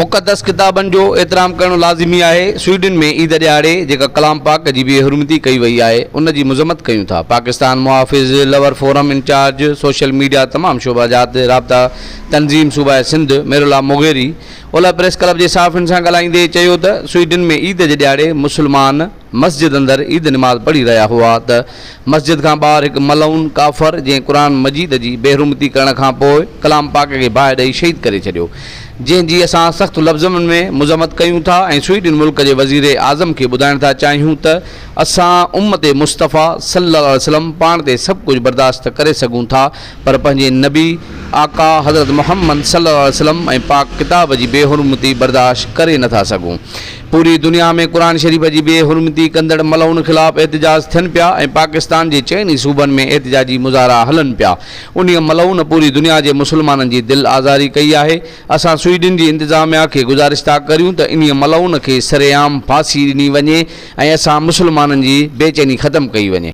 مقدس ڪتابن جو احترام ڪرڻ لازمي آهي، سوئيڊن ۾ عيد ڏهاڙي جيڪا ڪلام پاڪ جي بي حرمتي ڪئي وئي آهي ان جي مذمت ڪيون ٿا، پاڪستان محافظ lawyer forum incharge social media تمام شعبه جات رابطا تنظيم صوبه سنڌ ميرالله مغيري اولهه پريس ڪلب جي صحافين سان ڳالهائيندي چيو ته سوئيڊن ۾ عيد جي ڏهاڙي مسلمان مسجد اندر عيد نماز پڙهي رهيا هئا ته مسجد کان ٻاهر هڪ ملعون ڪافر جنهن قرآن مجيد جي بيحرمتي ڪرڻ کان پوء ڪلام پاڪ کي باهه ڏئي شهيد ڪري ڇڏيو جنهن جي اسان سخت لفظن ۾ مذمت ڪيون ٿا ۽ سوئيڊن ملڪ جي وزير اعظم کي ٻڌائڻ ٿا چاهيون ته اسان امت مصطفيٰ صلي الله عليه وسلم پاڻ تي سڀ ڪجهه برداشت ڪري سگهون ٿا پر پنهنجي نبي آقا حضرت محمد صلي الله عليه وسلم ۽ پاڪ ڪتاب جي بي حرمتي برداشت ڪري نٿا سگهون. پوري دنيا ۾ قرآن شريف جي بي حرمتي ڪندڙ ملعون خلاف احتجاج ٿين پيا ۽ پاڪستان جي چئن ئي صوبن ۾ احتجاجي مظاهرا هلن پيا. انهيء ملعون پوري دنيا جي مسلمانن جي دل آزاري ڪئي آهي. اسان سوئيڊن جي انتظاميا کي گذارش ٿا ڪريون ته انهيء ملعون کي سرعام ڦاسي ڏني وڃي ۽ اسان مسلمانن جي بيچيني ختم ڪئي وڃي.